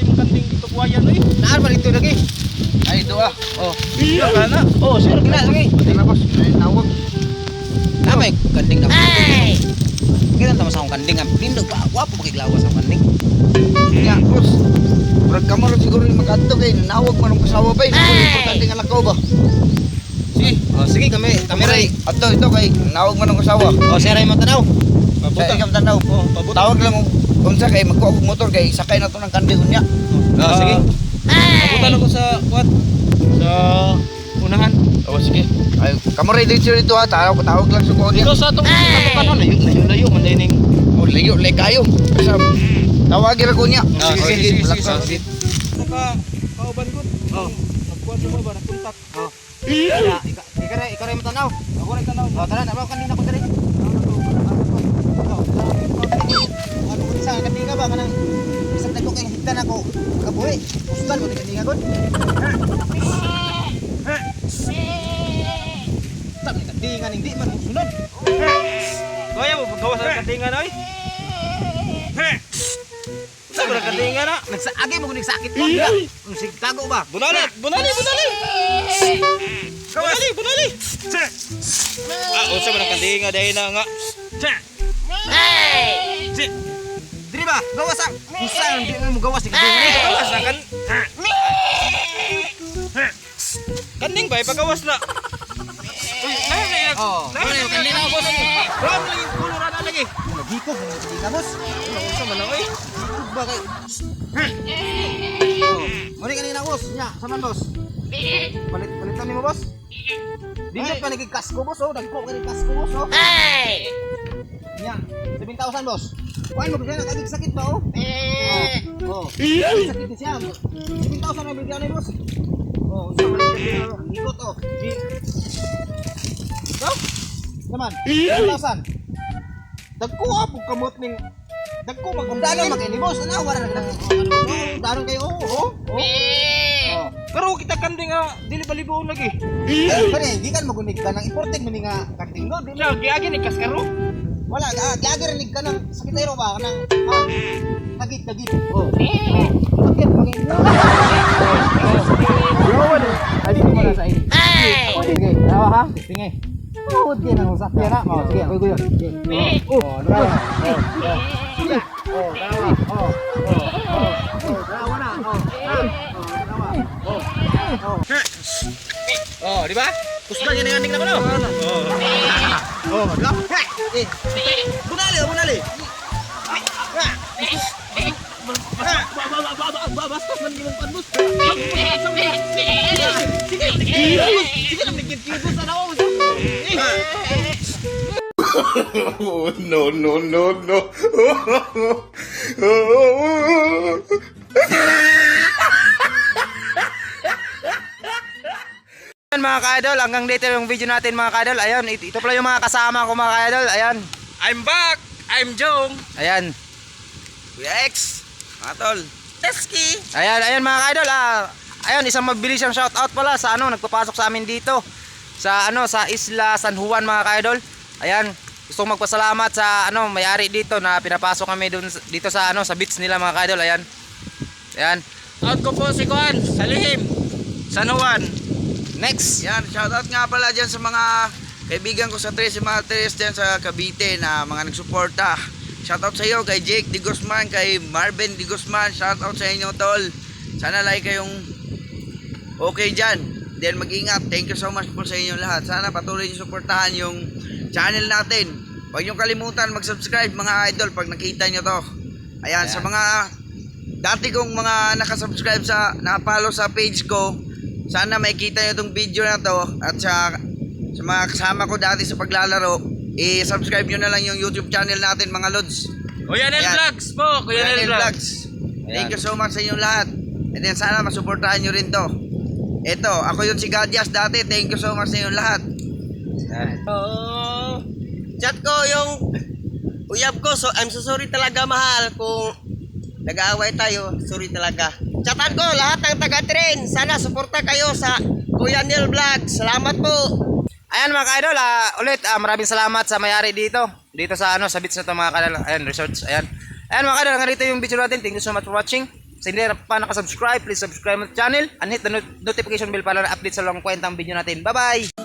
imong kanding dito buhayan oy. Naan pa dito lagi. Ay, ito ah. Oh. Iya ka na. Oh, sure gina lagi. Tara, boss. Ay, tawag. Namay kanding na. Ay. Kita tama sa akong kanding ang pindog pa. Wapo pakiglawas ang kanding. Nya, boss. Murag kamo rin siguro yung makadto kay nanawag man ang kasawa ba. Siguro importante nga lakaw ba. Sige. Oh, sige kami kami ray. Ato ito kay nanawag man ang kasawa. Oh, sir ay mo tanaw. Sa Pabuta. ikam tanaw. Oh, pabuta. Tawag lang og unsa kay magkuha og motor kay sakay na to ng kanding unya. Oh, sige. Pabuta lang ko sa what? Sa unahan. Oh, sige. Ay, kamo rin dito dito ha. Tawag tawag lang sa kuha niya. Dito sa atong katukanon layo layo layo man dining. Oh, layo lay kayo. Sa tawagin ra ko niya. Oh, Sige, sige, sige, sige, sige. Saka kauban ko. Oh. Nagkuha mo ba na kontak. Oh. Ika ika ray, ikaw ray mo tanaw. Ako rin tanaw. Oh, tara, tanaw kanding ako diri. Ano ko sa kanding ka ba kanang bisag dagko kay higdan ako kabuhi. Ustan mo ni kanding ako. Sabi ni kandingan hindi man musunod. Kaya mo paggawas ang kandingan oy. Sa ba kandingan na? Nagsaagi mo kunig sakit ko. Ang sig tago ba? Bunali, bunali, bunali. Bunali, bunali. Ah, unsa man ang kandinga dahil na nga. Si, Diri ba? Gawas ang usa hindi mo gawas ni kandingan. gawas na kan. Kanding ba ipagawas na? Uy, na na. Oh, Na na kandingan ako boss. Ram lagi kulo ra na lagi. Nagikog mo kandingan boss. Unsa man na oy? Gikog ba kay? Oh, muli kanina boss. Nya, saman boss. Palit palitan nimo boss. Dindot pa naging kasko boss oh, dagko kay kasko boss oh. Nya, 7,000 boss. Kuan mo kaya nagagig sakit ba oh? Oh. Oh. Sakit ni siya. 7,000 na bigyan ni boss. Oh, unsa man ang ikot oh. Oh. Naman, 7,000. Dagko ah pug kamot ning dagko Kung dalo makini boss, ana wala na daron kayo oh. Oh. Oh. Oh. Pero kita kanding ah, dili balibuon lagi. Ay, pare, gikan magunig ka ng imported man ni nga kanding no. Di Siya giagi ni kaskaro. wala ah, giagi rin ka ng sakitero ba kanang ah, tagit tagit. Oh. Oh. Sakit maging. Ay, di mo na sa ini. Ay. Sige, tawa ha. Sige. Oh, di nang usap na. Oh, sige, kuy kuy. Sige. Oh, dalawa. Oh. Sige. Oh, dalawa. Oh. Oh. Oh, dalawa na. Oh. Oh, dalawa. Oh. Oh. Oh, di ba? Kusgan yan ang na ko no. Oh. Oh, di ba? Eh. Bunali, oh, bunali. Bastos man gimong panbus. Sige, sige lang nagkit boss ana ko. Oh, no, no, no, no. Ayan mga ka-idol, hanggang dito yung video natin mga ka-idol. Ayan, ito pala yung mga kasama ko mga ka-idol. Ayan, I'm back. I'm Jong. ayan. Kuya X, mga tol. Teski. Ayan, ayan mga ka-idol. Ah, ayan, isang mabilis ang shoutout pala sa ano, nagpapasok sa amin dito. Sa ano, sa Isla San Juan mga ka-idol. Ayan, gusto kong magpasalamat sa ano, may-ari dito na pinapasok kami dun, dito sa ano, sa beach nila mga ka-idol. Ayan. Ayan. Out ko po si Juan sa lihim. San Juan. Next. Yan, shoutout nga pala dyan sa mga kaibigan ko sa Tres, yung mga Tres dyan sa Cavite na mga nagsuporta. Shoutout sa iyo kay Jake Di Guzman, kay Marvin Di Guzman. Shoutout sa inyo, tol. Sana like kayong okay dyan. Then mag-ingat. Thank you so much po sa inyo lahat. Sana patuloy niyo suportahan yung channel natin. Huwag niyo kalimutan mag-subscribe mga idol pag nakita niyo to. Ayan, sa Ayan. mga dati kong mga nakasubscribe sa nakapollow sa page ko, sana makikita niyo tong video na to at sa mga kasama ko dati sa paglalaro, i-subscribe niyo na lang yung YouTube channel natin mga lods. Kuya Nel Ayan. Vlogs po. Kuya Nel Vlogs. Thank you so much sa inyong lahat. And then sana masuportahan nyo rin to. Ito, ako yun si Gadias dati. Thank you so much sa inyong lahat. Ayan. Oo. Chat ko yung uyab ko. So, I'm so sorry talaga mahal kung nag-aaway tayo. Sorry talaga. Chatan ko lahat ng taga-train. Sana suporta kayo sa Kuya Neil Vlog. Salamat po. Ayan mga ka-idol, ah, ulit ah, maraming salamat sa may-ari dito. Dito sa ano, sa beach na to mga ka-idol. Ayan, resorts. Ayan. Ayan mga ka-idol, hanggang dito yung video natin. Thank you so much for watching. Sa hindi na pa nakasubscribe, please subscribe my channel and hit the notification bell para na-update sa lang kwentang video natin. Bye-bye!